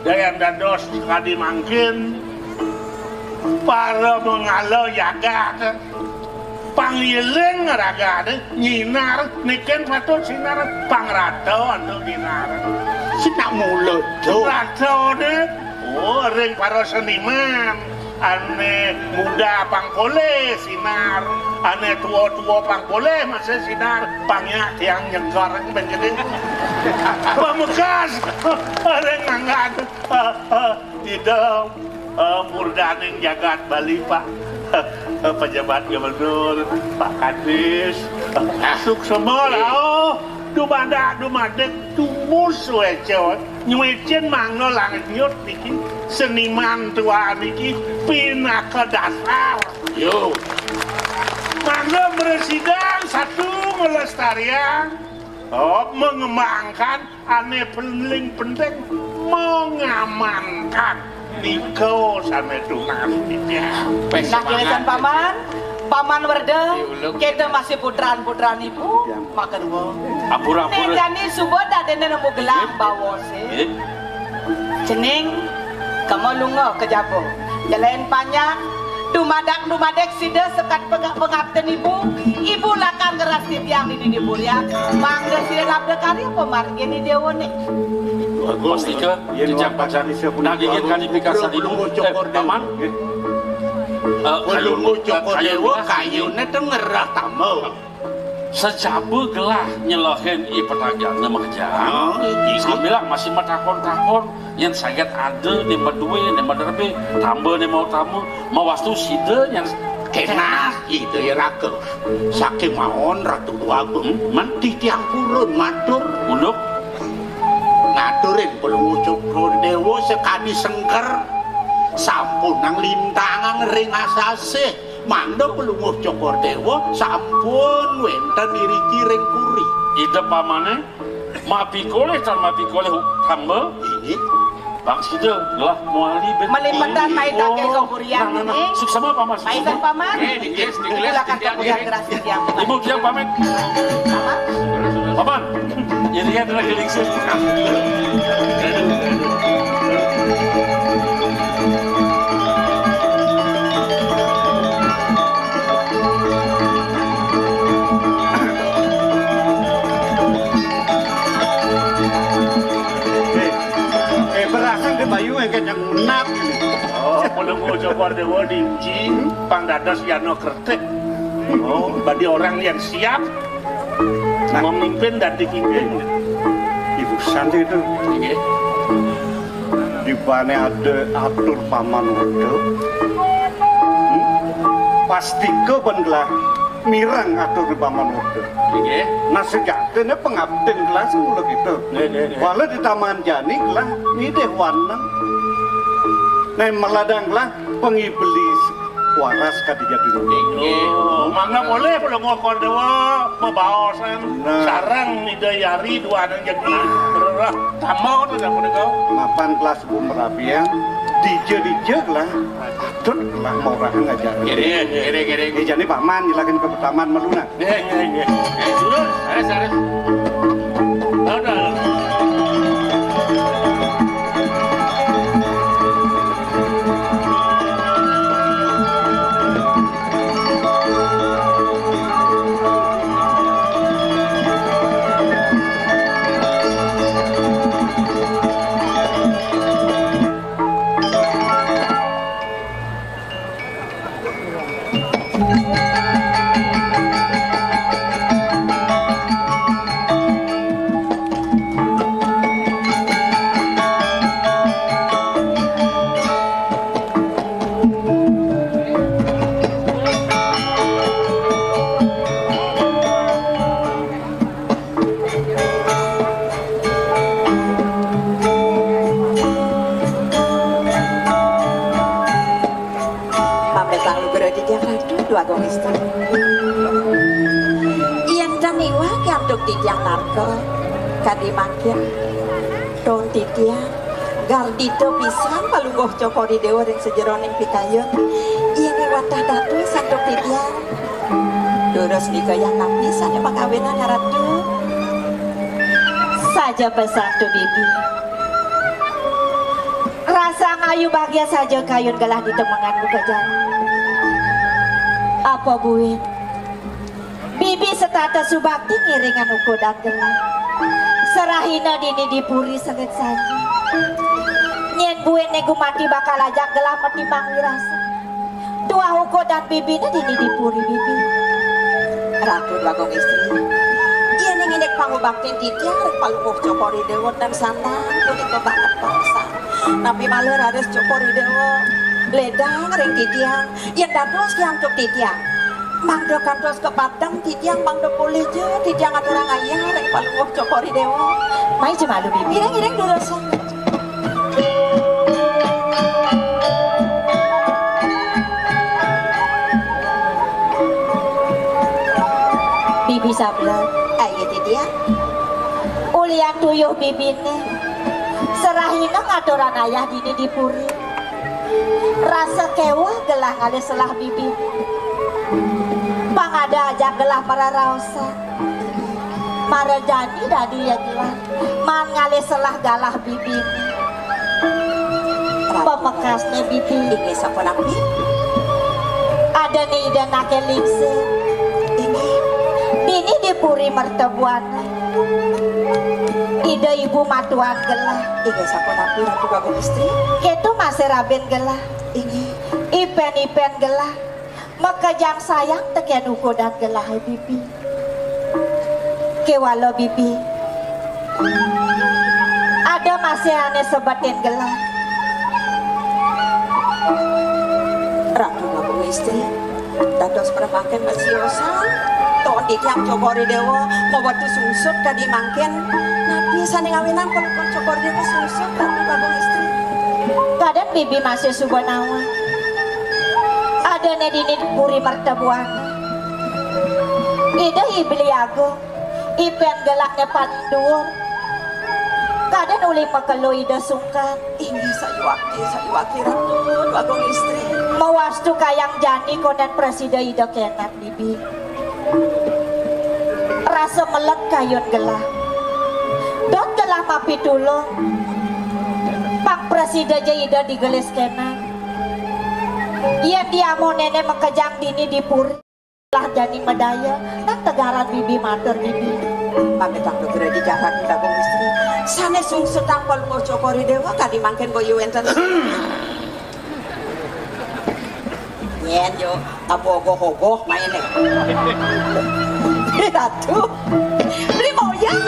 dayang dados kadi mangkin para mangala jagat. Pangiling ragané nyinar, niki patut sinar pangrata antuk nyinar. Sinak mula, Cuk. Ratané, oh, ring para seniman. Ané muda pang polih sinar, ané tua-tua pang polih masih sinar, pang nyak tiang nyengkar bén gedé. Pamekas, ring manggan, Ida, eh, murdaning jagat Bali, Pak. Pejabat Gubernur, Pak Kadis, suksma, rauh, dumadak, dumadik, tumus wéca, nyuécin mangga lanjut niki, seniman tua niki, pinaka dasar. Yo. Mangga mresidang satu nglestariang, oh, mengembangkan ané paling penting mengamankan nika sané tunas titiang. Nah, semangat. Paman, Paman Werda, kita masih putran-putran ibu, makarwa. Ampura, ampura. Né jani suba dadéné nemu gelang bawasé. Nggih. Cening, kema lunga ka jaba. Jelain panjang, dumadak-dumadik sida sekat pengak-pengakten ibu. Ibu lakar ngeras titiang di didi burian. Mangda sira labda karya pamargin i déwané. Bagus. Pastika, yén titiang wantah pacang nisi puniki nagingin kani pikasan ibu. Pelungguh Cokor Déwa. Eh, Paman. Nggih. Eh, Pelungguh Cokor Déwa, kayuné ten ngerah tamba. Sajaba gelah nyelehin i petagana makejang. Oh, iya. Sambilak masih matakon-takon, yén saget ada né madué, né maderbé, tamba né mau tamba, mawastu sida yén kénak, ida ya raga. Sakémaon Ratu Déwagung, men titiang purun matur. Unduk. Ngaturin Pelungguh Cokor Déwa sakadi sengker, sampunang lintangang ring asasih. Mangda Pelungguh Cokor Déwa sampun wénten iriki ring puri. Ida pamané, mapikolih tan mapikolih tamba. Inggih. Bang sida gelah mawali bén. Malipetan maitake ka purian, nah, nah, nah, nggih. Suksema, Paman, suksema. Maiten, Paman. Nggih, nggih, nggih. Ibu lakar ka purian geras titiang, Paman. Ibu titiang pamit. Paman. Paman. Irian adalah gelingsir. Eh, eh, berasang di bayu engké nyang ngunap. Oh, Pelungguh Cokor Déwa diuji, pang dados yana kertik. Oh, bagi orang yang siap memimpin dan dipimpin. Ibu Santi itu. Nggih. Dibane ada atur Paman Weda. Hmm? Pastika ban gelah mireng atur Paman Weda. Nggih. Nah, sejatine pengabdin gelah semula kita. Nggih, nggih, nggih. Wala di taman jani gelah nidih waneng. Nah, meladang gelah pengiblis waras kadi jadune. Inggih. Oh, mangga polih Pelungguh Cokor Déwa bebaosan. Nah. Sareng Ida Yari duaning jagi rereh tama to sapunika. Mapan gelah suba merabian, dija-dija gelah patut gelah maurahang ajaran. Nggih, nggih, nggih, nggih. Nggih, jani Paman nyelakin ka taman malu nah. Nggih, nggih, nggih. Eh, durus. Eh, sareng. Udah. Agung Istri. Yén tan iwang antuk titiang narka, kadi mangkin. Ton titiang, gardita pisan Palungguh Cokor I Déwa ring sajeroning pikayun. Yén watah dados antuk titiang. Durus nika yang napi sané makawinan, Ratu? Saja pesan tu, Bibi. Rasa ngayu bagia saja kayun gelah ditemengan muka jani. Apa buin? Bibi setata subakti ngiringan ukudan gelah. Serahina dini di puri seget saja. Nyén buin né gumati bakal ajak gelah mati mangwirasa. Tuah ukudan bibiné dini di puri, Bibi. Ratu Agung Istri. Yén indik pangubaktin titiang ring Palungguh Cokor I Déwa tan sandang punika banget bangsa. Napi malih raris Cokor I Déwa ledang ring titiang. Yén dados antuk titiang, mangda kantos kapadem titiang, mangda polih ja titiang aturang ayah ring Palungguh Cokor I Déwa. Mai ja malu, Bibi. Iring, iring durus. Bibi sabda, "Ayo, titiang." Ulian tuyuh bibiné. Serahina ngaturan ayah dini di puri. Rasa kéweh gelah ngalih selah bibi. Pang ada ajak gelah mararaosan. Mara jani dadi ya gelah. Maan ngalih selah galah bibiné. Pamekasné bibi. Inggih sapunapi? Adané Ida Anaké Lingsir. Inggih. Dini di Puri Mertabuana. Ida ibu matuan gelah. Inggih sapunapi, Ratu Agung Istri? Kéto masih rabin gelah. Inggih. Ipén-ipén gelah. Makejang sayang tekén ukudan gelah, bibi. Kéwala bibi. Ada masih ané sebetin gelah. Ratu Agung Istri, dados pramangkin masiosan. Ton titiang Cokor I Déwa, mawetu sungsut kadi mangkin. Napi sané ngawinan Palungguh Cokor I Déwa sungsut, Ratu Agung Istri? Kadén bibi masih suba nawang. Adané dini Puri Mertabuana. Ida I Beli Agung, ipén gelahné paling duur. Kadén uli makelo Ida sungkan. Inggih sayuwakti, sayuwakti, Ratu Agung Istri. Mawastu kayang jani kondén prasida Ida kénak, bibi. Rasa meled kayun gelah. Dot gelah mapitulung. Pang prasida ja Ida digelis kénak. Yén diamuh néné makejang dini di puri, lah jani madaya, nang tegaran bibi matur bibi. Pamit aku gelah di jalan Agung Istri. Sané sungsutang Palungguh Cokor I Déwa kadi mangkin boya wénten. Nyén yo, apa ogoh-ogoh mainé. Ratu. Beli moyang.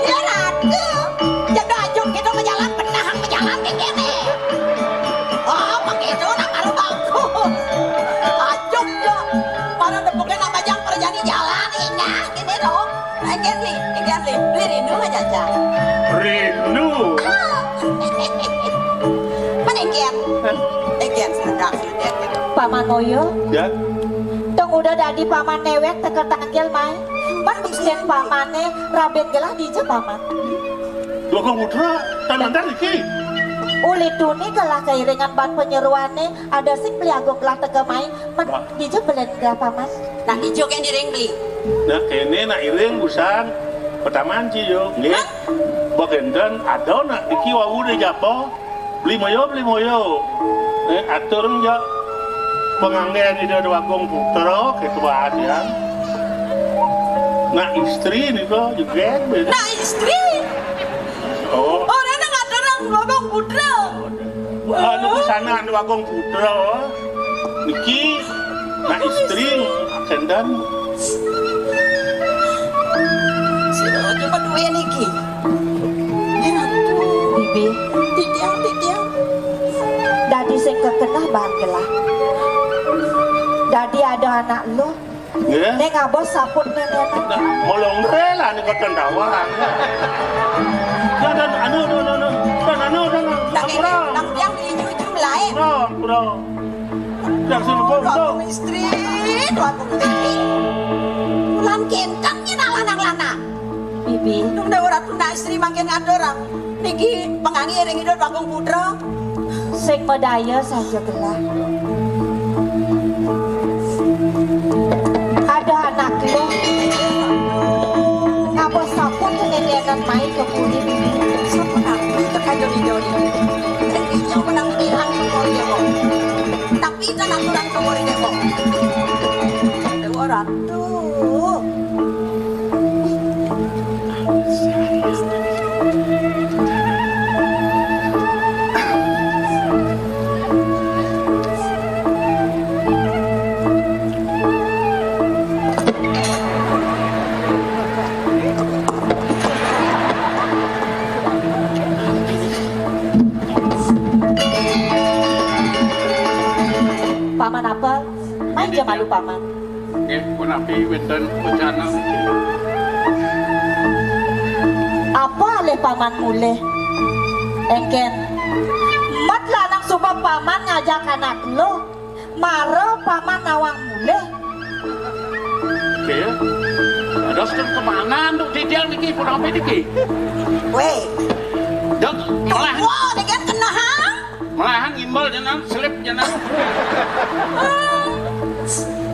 Ya, Ratu. Jadé ajuk kita majalan, benah majalan kayak gini. Oh, begitu nak baru bagus. Ajuk yo. Mana tepuknya nak bajang kerja di jalan, indah gini dong. Engken li, engken li. Beli rindu aja, Cak. Rindu. Ah. Mana engken? Hah? Engken, sedang. Paman Moyo. Ya. Tong udah dadi paman néwék teka tangkil mai. Mén buktin pamané rabin gelah dija paman. Dua Agung Putra, tan manten iki. Uli tuni gelah kairingan ban panyeroané, ada sing Beli Agung gelah teka mai. Mén dija belen gelah paman. Nak ijo kén iring beli. Nak kéné nak iring busan. Pataman ci yo, nggih. Hah? Bagénten ada nak iki wau di japa. Beli moyo, beli moyo. Eh, atur nja panganggén Ida Dwagung Putra, kéto bahasian. Nak istri nika juga beda. Nak istri? Oh. Ora nang atur nang Dwagung Putra. Anu, pesanan Dwagung Putra. Niki nak istri, kénten. Sira cuma duwe niki. Eh, Ratu. Bibi. Titiang, titiang. Dadi sing kekenah bahan gelah. Dadi ada anak lo. Nggih. Ning abos saput nénénan. Nah, molong rela nika ten tawang. Dan, dan, anu, anu, anu, anu. Dan, anu, anu, anu. Nang, ampura. Nang tiang ijo-ijo lain. Ampura, ampura. Yang sing Agung istri, Agung istri. Lan kinten nyén lanang-lanang. Bibi. Dung Déwa Ratu nak istri mangkin atur. Niki pengangge ring Ida Agung Putra. Sing madaya saja gelah. Ada anak lu. Ngapa sampun kenedenan main ke puri, Bibi? Sampun aku tekan joli-joli. Sing ijo menang ilang di puri, ya, Bang. Tapi tan aturan ke puri, ya, Bang. Déwa Ratu. Paman apa? Main ja malu, Paman. Nggih, punapi wénten wacana? Apa alih Paman mulih? Éngkén. Mat lanang suba Paman ngajak anak lu. Mara Paman nawang mulih. Nggih. Dados kén kemana untuk titiang niki, punapi niki? Wéh. Dok, malah. Wah, dengan kena, ha? Malahan ngimbel jenengan, selip jenengan.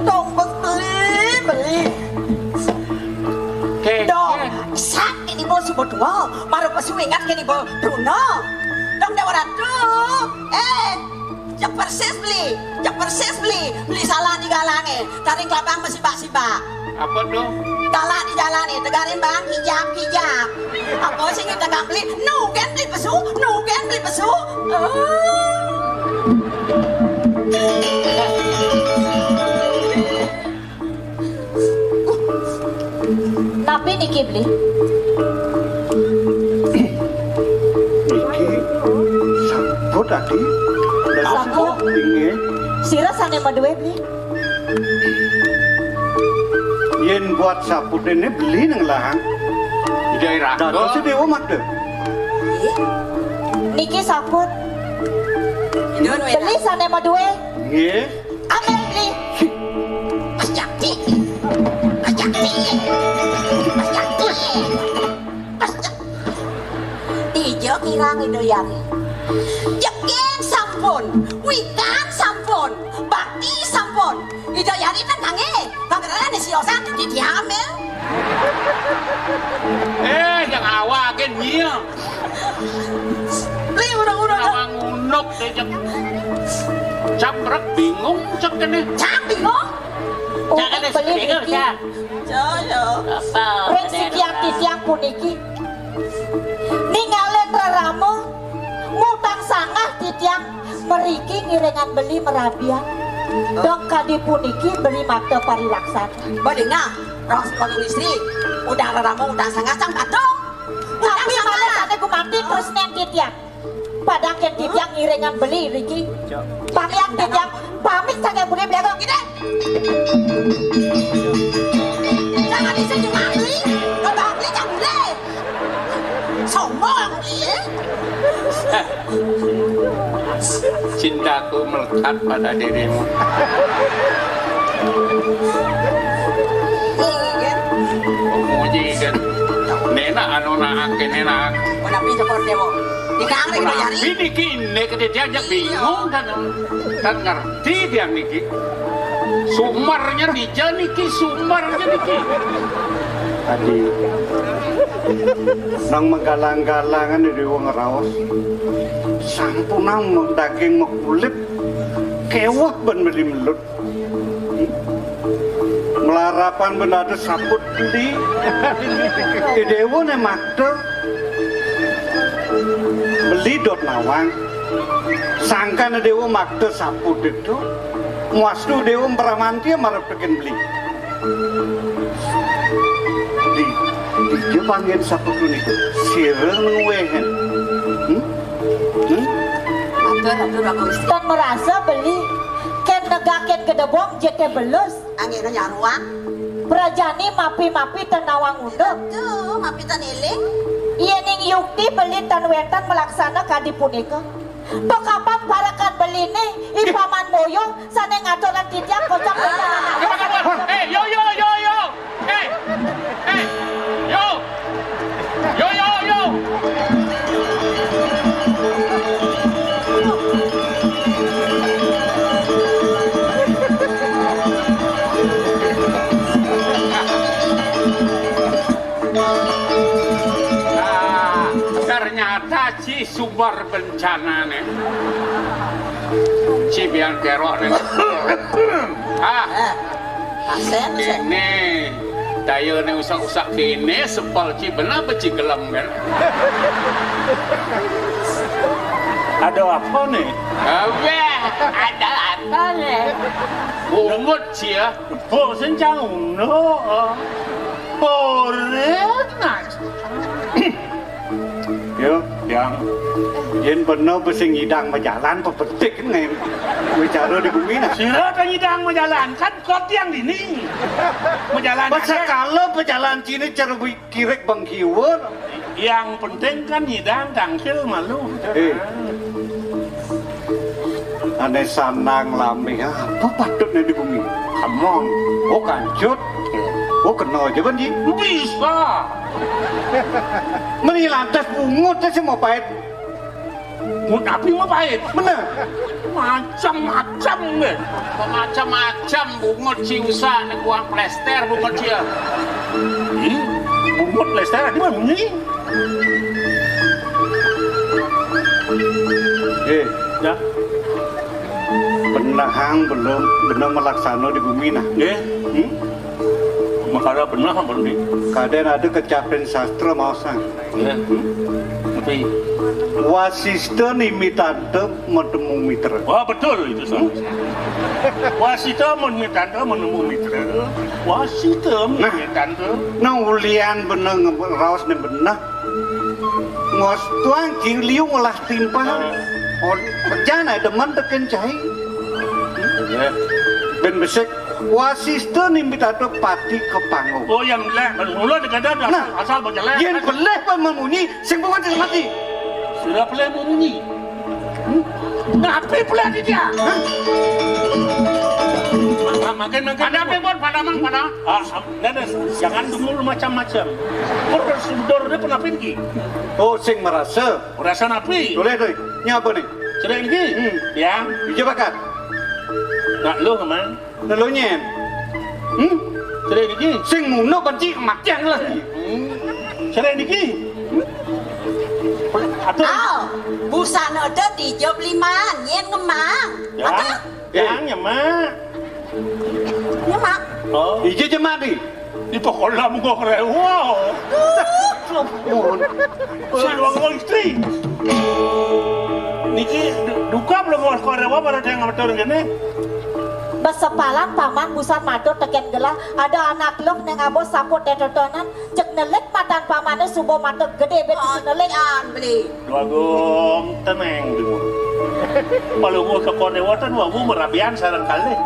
Tong beli, beli. Oke. Dong, oke. Sak ini bos suba tua, baru pesu ingat kini bos Bruno. Dong Déwa Ratu. Eh, cek persis beli, cek persis beli. Beli salah di galangé, taring kelabang masih bak-sibak. Apa tuh? Galak di jalané, tegarin bang, hijab, hijab. Apa sing kita beli? Nu kén beli pesu, nu kén beli pesu. Oh. Napi niki beli? Niki saput, Adi. Saput? Inggih. Sira sané madué, beli? Yén buat saput ini beli nang lahang. Ida iraga. Dados Déwa Makda. Niki saput. Beli sané madué. Nggih. Ambil beli. Mas Jakti. Mas Jakti. Mas Jakti. Mas Jakti. Ija kirang Ida Hyang. Jegég sampun, wikan sampun, bakti sampun. Ida Hyang ten tanggé, pangeran siosan di diambil. Eh, yang awak gén nyil. Li, udah, udah, udah. Awang unuk deh, cek. Camprek bingung, cek kéné. Cak bingung. Cak ada speaker, Cak. Jaya. Apa? Ring sikian titiang puniki. Ningalin rerama, ngutang sanggah titiang mriki ngiringang beli marabian. Dong kadi puniki beli makta parilaksana. Badinga, rong sebagai istri, udah rerama, udah sanggah, sang batung. Tapi malah ada gumanti terus nén titiang. Padahal kén titiang ngiringang beli riki. Pamitan titiang, pamit sanggah budi beliaga. Gini. Jangan bisa dibeli. Kalau beli jangan beli. Sombong, iya. Cintaku melekat pada dirimu. Iya. Memuji kan. Néna anu naak, néna. Menapi seperti mau. Dikang rek bayari. Ini kini kita diajak bingung kan. Kan ngerti dia niki. Sumarnya dija niki, sumarnya niki. Adi. Nang menggalang-galangan di wong raos. Sampun nang daging mekulit. Kéweh ben meli melut. Melarapan ben ada saput beli. Di déwa né makta. Beli dot nawang. Sangkan déwa makta saput itu. Muastu déwa pramanti marep tekin beli. Di, di dia panggil saput niku. Sira nuwéhen. Hmm? Hmm? Atur, atur, aku istri. Tan merasa beli. Kén negakin gedebong jete belus. Angin nyaruan. Prajani mapi-mapi tan nawang unduk. Tuh, mapi tan éling. Yéning yukti beli tan wénten melaksana kadi punika. Pekapan parekan beliné, I Paman Boyo, sané ngaturang titiang kocap. Hah? Eh, yo, yo, yo, yo. Eh, eh, yo. Yo, yo, yo. Nah, ternyata ci sumber bencanané. Ci biang kerok né. Ah, eh, asen, asen. Ini dayané usak-usak kéné, sepel ci bener beci gelem kan. Ada apa nih? Abah, ada apa nih? Bungut ci ya. Bok sing cang uno. Ora nak. Yo, Yang. Yén bener bisa ngidang majalan, pepetik nih. Wicara di bumi nah. Sira ta ngidang majalan, kan kotiang dini. Majalan. Pas aja. Sakala pejalan cini cara kirik bang kiwur. Yang penting kan nyidang tangkil malu. Eh. Ané sandang lamih apa patutnya di bumi? Kemong. Oh, kancut. Oh, kena aja, Ban, Ji. Bisa. Meni lantas bungut sih mau pahit. Bungut api mau pahit. Bener. Macam-macam deh. Macam-macam bungut si usak nih, kuang plester bungut dia. Ih, bungut plester ada bunyi. Eh, ya. Benehang belum, beneh melaksana di bumi nah. Nggih. Hmm? Makara beneh ampun, Dik. Kadén ada kecapin sastra maosang. Nggih. Tapi Wasista nimitanta menemu mitra. Wah, betul itu, Sang. Wasita mun mitanta menemu mitra. Wasita nah, mitanta. Nah, ulian beneh nge-, raos né beneh. Ngos tuang cing liu ngolah timpal. Oh, jangan ada demen tekén cai. Iya. Ben besik. Wasista nimitanta pati ka panggung. Oh, yang jelek. Mula dikata nah, asal, asal bejelek. Yén pelih pun memunyi, sing pun mati. Sudah pelih memunyi. Napi pula di dia? Hah? Ma-, ma-, makin, makin. Ada apa, Bun? Pada, Mang, pada? Ah, ah, nah, nah, jangan dulu macam-macam. Prosedur dia penapin ki. Oh, sing merasa. Merasa napi? Boleh tuh. Ini apa nih? Cerai lagi? Hmm. Yang? Hijau bakar. Nak lu, Mang. Lelonyen. Hmm? Cerai niki. Sing muno benci matian lah. Hmm. Cerai niki. Hmm? Atur. Aw, busana ada di job lima, nyen ngemang. Ya. Atur. Ya, nyemak. Nyemak. Oh. Ije jemak di. Di pokola muka kerewa. Duh. Wong istri. Niki du-, duka belum mau sekolah apa pada yang ngatur gini. Besepalan paman busan matur tekén gelah, ada anak luh neng abo saput tetotonan, cek nelik matan pamané suba mata gedé bet nelik. An beli. Dua gong teneng dulu. Kalau gua ke Konewa tuh dua gua merabian sareng kalih.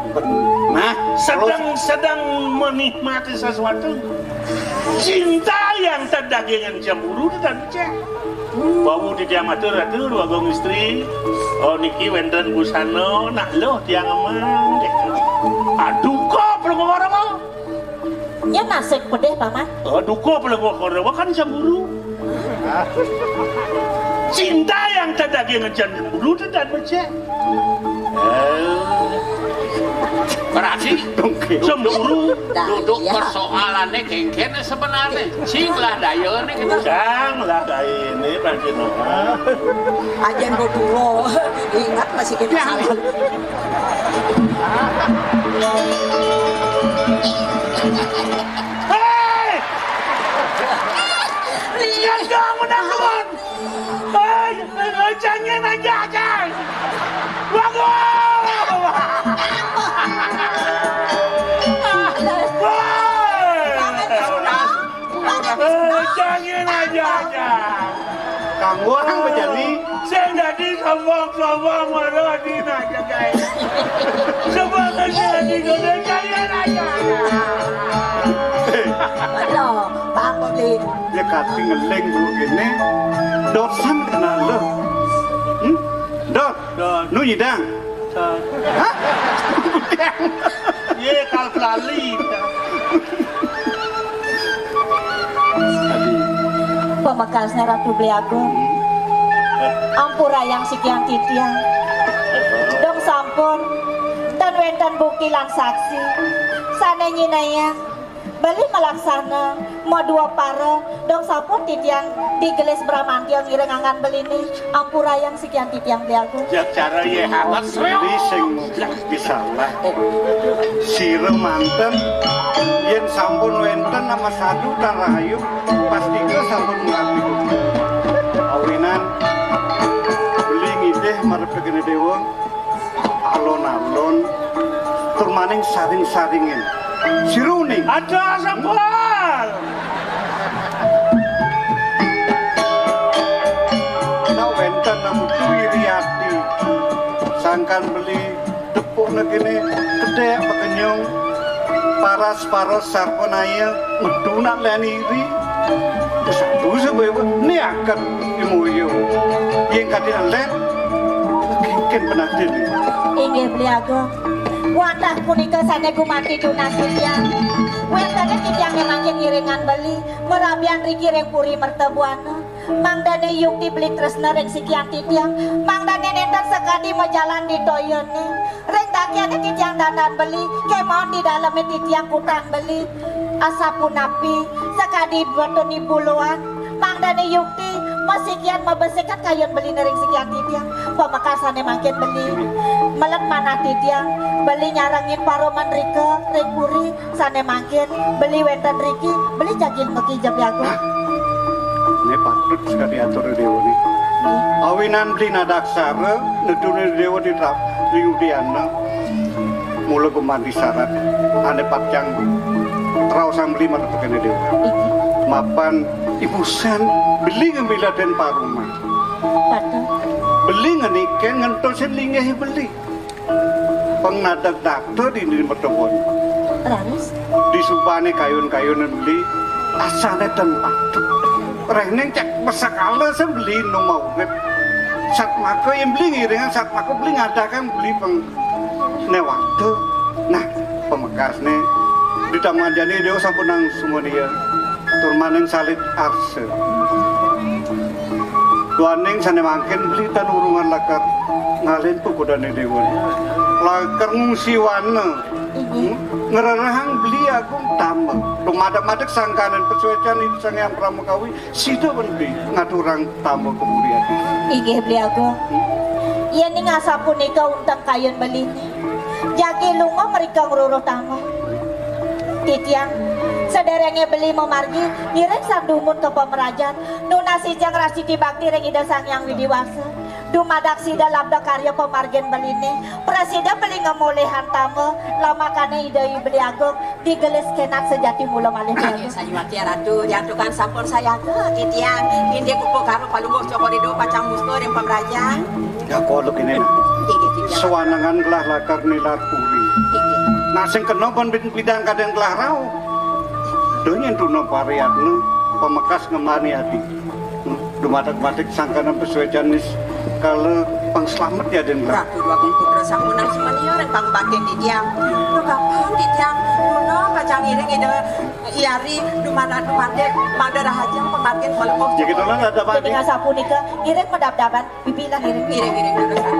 Nah, sedang, sedang menikmati sesuatu. Cinta yang terdagingan cemburu dan cek. Wau di tiang matur, Ratu, dua gong istri. Oh, niki wénten busana, nak luh tiang emang. Aduh, kok belum orang mau. Ya nasib pedih, Paman. Oh, duka pelengok kono, kan cemburu. Cinta yang terdagingan cemburu itu dan becek. Eh. Berarti cemburu. Nah, duduk iya. Persoalannya kéngkén sebenarnya. Sing lah daya nih kita. Sang lah daya ini, Pak Jino. Ajan berdua. Ingat masih kita salah. Hei! Lihat kamu, Nakon! Hei, hei, hei, jangan aja, Jang! Bangun! Woi! Eh, jangan aja, aja. Kanggo orang bejani. Sing dadi sombong-sombong, mara dina jagai. Sombong aja, dina jagai aja. Aduh, Bang Udin. Ya, kati ngeling dulu gini. Dosan kena lu. Hmm? Lu nyidang? Hah? Ye, kal pelali. Pamekasné Ratu Beli Agung. Ampurayang sikian titiang. Dong sampun, tan wénten bukti lan saksi. Sané nyinayang, beli malaksana, madua para, dong sampun titiang digelis Bramantya ngiring anggan beliné, ampurayang sikian titiang Beli Agung. Ya cara ye halas. Beli sing bisalah. Sira manten, yén sampun wénten nama sadu tan rahayu, pastika sampun mati. Awinan, beli ngidih marep kéné déwa, alon-alon, tur maning saring-saringin. Sira uning. Ada sambal. Nak wénten namu Dwiriyati. Sangkan beli tepukna kéné, kedék pakenyung, paras-paros sarpanaya, metu nak lén iri. Sadu sebaya niakan imuyu. Yén kadén lén, kéngkén penadin. Inggih, Beli Agung. Wantah punika sané gumanti tunas titiang. Wénten titiang mangkin ngiringan beli, marabian riki ring puri mertabuana. Mangdané yukti beli tresna ring sikian titiang, mangdané nénten sakadi majalan di toyané. Ring dakiané titiang dandan beli, kémaon di dalemé titiang kutan beli. Asapunapi, sakadi betuni buluan, mangdané yukti, masikian mabesikan kayun beliné ring sikian titiang. Pamekasané mangkin beli, melet manah titiang, beli nyarengin paroman rika, ring puri, sané mangkin, beli wénten riki, beli jagi makija Beli Agung. Nah, né patut sakadi atur déwa né. Nggih. Awinan beli nadaksara, nedunin déwa di trap, di udiana. Mula gumanti sarat, ané pacang raosang beli marep kéné déwa. Inggih. Mapan ibusan beli ngamiladin paroman. Patut. Beli ngenikén ngentosin linggih beli. Pang nadagdagda dini di mertabuan. Raris? Disubané kayun-kayunan beli, asané tan patut. Réhning cek masakala sing beli nu maurip. Satmaka yén beli ngiringan, satmaka beli ngadakan beli pang néwata. Nah, pamekasné, di taman jani dia sampun nang sumania. Tur maning salit arsa. Duaning sané mangkin beli tan urungan lakar ngalih pupudané déwa. Lakar ngungsi wana. Inggih. Ngrerehang Beli Agung tamba. Dumadak-madak sangkaning pasuécan Ida Sang Hyang Pramakawi, sida beli ngaturang tamba ka Beli Agung. Inggih, Beli Agung. Hmm? Yén ning asapunika unteng kayun beliné, jagi lunga mrika ngruruh tamba. Titiang, sadéréngé beli mamargi, ngiring sang dumun ka pamrajan, nunas ijeng rastiti bakti ring Ida Sang Hyang Widi Wasa. Dumadak sida labda karya pamargin beliné, prasida beli ngamolihang tamba, lamakané Ida Hyang Beli Agung, digelis kénak sejati mula malih. Inggih, Beli Agung. Sayuwakti Ratu, diantukan sampun sayaga, titiang, indik upakara Palungguh Cokor I Dua pacang musta ring pamrajan. Ya, kala kéné, nah. Inggih, titiang. Sawanengan gelah lakar nilar puri. Inggih. Nah, sing kena ban bin-, bidang kadén gelah rauh. Duh nyén tuna pariyatna, pamekas ngembani adi. Dumadak-madak sangkaning pasuécan nis kala pangslamet ya, Den. Ratu Dwagung Putra sampunang sumania ring pangbaktin titiang. Duh kapan titiang tuna pacang ngiring Ida Hyang dumadak-madak mada rahajeng pangabdian Palungguh. Ya, kita lah ada apa. Jadi asapunika, ngiring madabdaban, bibi lah ngiring. Ngiring, ngiring, Ratu.